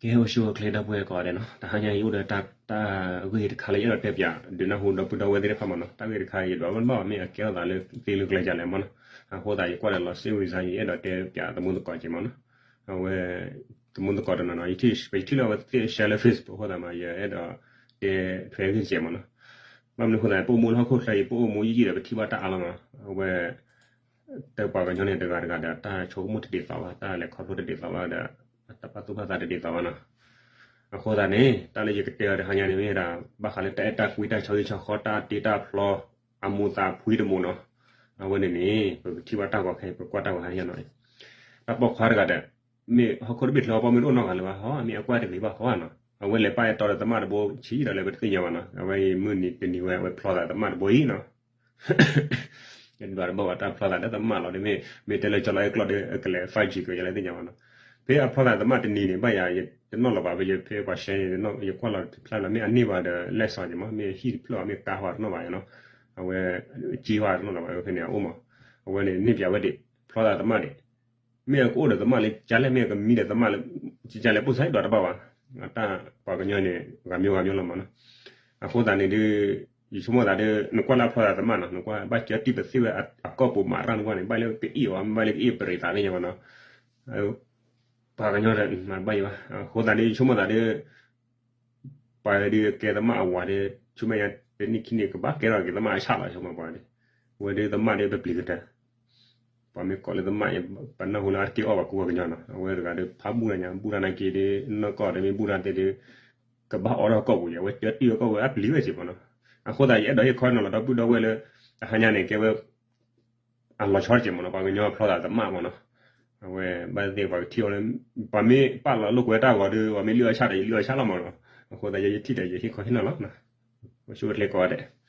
ကဲ အိၣ်ဆူၣ်အိၣ်ချ့ဒီပုၢ်ဝဲၢ်ကိးဂၤဒဲးနီၤ, တဟါညါအံၤအိၣ်ဒီးတၢ်ဂ့ၢ်တခါလၢယအဲၣ်ဒိးတဲပၠး ဒုးနၢ်ဟူဒီပုၢ်ဒီဝဲၢ်သ့ၣ်တဖၣ်မးနီၤ, တၢ်ဂ့ၢ်တခါအံၤယဒွးဘၣ်ဘၣ်မ့ၢ်အကဲထီၣ်သးလၢသ့လၢကျဲဒ်လဲၣ်မးနီၤ, အဃိသတးယကွၢ်လၢလီၤစ့ဝံၤစါ ယအဲၣ်ဒိးတဲပၠးသမူသကိးက့ၤမးနီၤ, အဝဲ သမူသကိးတနီၤနီၤ ယထံၣ်လီၤဝဲသ့ၣ် share လၢ Facebook အဃိသတးမး ယအဲၣ်ဒိးတဲထွဲဂ့ၢ်တစဲးမးနီၤ, ဘၣ်မနုၤအဃိသတး ပအိၣ်မူလၢဟီၣ်ခိၣ်ချၢအံၤ ပအိၣ်မူယံာ်ယံာ်ဒီး ပထံၣ်ဘၣ်တၢ်အါလီၤမး, အဝဲ တပှၤကညီန့ၣ် တဂၤတဂၤဒီး တၢ်ဆိကမိၣ်တဒ်သိးဘၣ်, တၢ်လဲၤခီဖျိတဒ်သိးဘၣ်ဒီး တၢ်ပာ်သူၣ်ပာ်သးတဒ်သိးဘၣ်နီၤ, အဃိသတးန့ၣ် တၢ်လၢယကတဲအီၤတဟါညါန့ၣ်မ့ၢ်ဝဲဒၣ် ဘၣ်ဃးလၢတၢ်အဲၣ်တၢ်ကွံ တၢ်ဆီဟံၣ်ဆီဃီ တၢ်တ့တၢ်ဖျီ အမူးသးဖှံတမူးနီၤ, အဝဲန့ၣ်န့ၣ် ပကထံၣ်ဘၣ်တၢ်ဂီၤခဲအံၤ ပကွၢ်တၢ်ဂီၤဟါညါနီၤ, တၢ်ပိာ်ခွါတဂၤဒီး မ့ၢ်ဟီၣ်ခိၣ်တဘ့ၣ်ချၢအပီမ့ၢ်တအိၣ်နီတဂၤလၢၤဘၣ် ဟီ မ့ၢ်အကွၢ်တဂ့ၤဘၣ်ဟီဧါနီၤ, အဝဲလဲၤပာ်အဲၣ်တီဒီးသမၣ်တဘိဆံးဒီးလၢပတသ့ၣ်ညါဘၣ်နီၤ, အဝဲအံၤမုၢ်နံၤတနံၤဝဲ အဝဲဖျီသးသမၣ်တဘိအံၤနီၤ ယဒွးတဘၣ်ဘၣ် တၢ်ဖျီသးလၢသမၣ်လီၤ, မ့ၢ် မ့ၢ်တဲလၢကၠီလီၤအဲၣ်ကျီၢ်ဒီး အကလဲၤ five G ကယၤလၢသ့ၣ်ညါဘၣ်နီၤ, ဖဲအဖျီသးသမၣ်တနံၤန့ၣ် ဘၣ်ယၤ ယတနီၣ်လီၤဘၣ် ဖဲယဖဲပှၤ share န့ၣ် ယကွၢ်လီၤတဖျါလီၤ မ့ၢ်အန့ၢ်ဘၣ်ဒီး လဲၢ်စီၤက့ၤမး မ့ၢ်ဟံၣ်တဖျၢၣ်ဘၣ် မ့ၢ်ကါဟီတနီၣ်ဘၣ်နီၤ, အဝဲ က့ဟီတနီၣ်လီၤဘၣ် ဖဲန့ၣ်အအိၣ်မး, အဝဲန့ၣ်န့ၢ်ပၠးဝဲဒၣ် ဖျီသးသမၣ်ဒံး မ့ၢ်အကအိၣ်ဒီးသမၣ်လၢကလဲၣ် မ့ၢ်အကမံဒီးသမၣ်လၢ ကလဲၣ် ပိၢ်စၢ်ဒွးတဘၣ်ဘၣ်, တၢ်ပှၤကညီန့ၣ် ဂၤမျိုးဂၤမျိုးလီၤမးနီၤ, အဃိသတးန့ၣ်ဒုး ယဆိကမိၣ်သးဒုး နကွၢ်လၢအဖျီသးသမၣ်နီၤ နကွၢ်ဘၣ်ကၢတံၢ်ပသ့ၣ်ဝဲအကီၢ်ပူၤမးရၣ်နကွၢ်န့ၣ် ဘၣ်လၢကအ့ၣ်အီၤ ဘၣ်လၢကအ့ၣ်ပရံးသးသ့ၣ်ညါမးနီၤ, ပှၤကညီဒီး မၤတဘၣ်ယံၤဘၣ်, အဃိသတးဒုး ယဆိကမိၣ်သးဒုး ပှၤဒုးကဲသမၣ်အဝၤဒုး ဆူမဲာ်ညါတနံၣ်ခံနံၣ် ကဘၣ်ကဲထီၣ်က့ၤသမၣ်အဆၣ်လီၤ ဆိကမိၣ်ပှၤဒုး, အဝဲဒုးသမၣ်ဒုးပပျံၤကတၢၢ်, ပှၤမ့ၢ်ကိးလၢသမၣ် ပနၢ်ဟူလၢအတက့ၢ်အီၣ်ဘၣ်ကူပှၤကညီနီၤ, အဝဲတဂၤဒုးဖးဘူၣ်တၢ်ညါ ဘူၣ်တၢ်နာ်က့ဒုး နီၢ်ကီၢ်ဒုးမ့ၢ်ဘူၣ်တၢ်သ့ၣ်ဒုး ကဘၣ်အိးထီၣ်ကီၢ်ပူၤယဲ အဝဲကၢတံၢ်ဝဲကီၢ်ဝဲအပျံၤဝဲစ့ၢ်ကီးနီၤ, အဃိသတးယအဲၣ်ဒိးဟ့ၣ်ခီနီၤလီၤဒီပုၢ်ဒီဝဲၢ်လၢ တဟါညါန့ၣ် ကဲဝဲ အလီၤဆီတက့ၢ်မးနီၤ ပှၤကညီဖျီသးသမၣ်မးနီၤ, အဝဲဘၣ်သ့ၣ်ပှၤကထံၣ်အီၤလၢ ပှၤမ့ၢ်ပာ်လီၤလိာ်ကွဲတၢ်ဂီၤဒီး ပှၤမ့ၢ်လုၢ်အီၣ်ဆၣ်ဒီး ယလုၢ်အီၣ်ဆၣ်လီၤမးနီၤ, အဃိသတးယဲယထံၣ်ဒီးယဟ့ၣ်ခီဟ့ၣ်နီၤလီၤ, အိၣ်ဆူၣ်အိၣ်ချ့ကိးဂၤဒဲး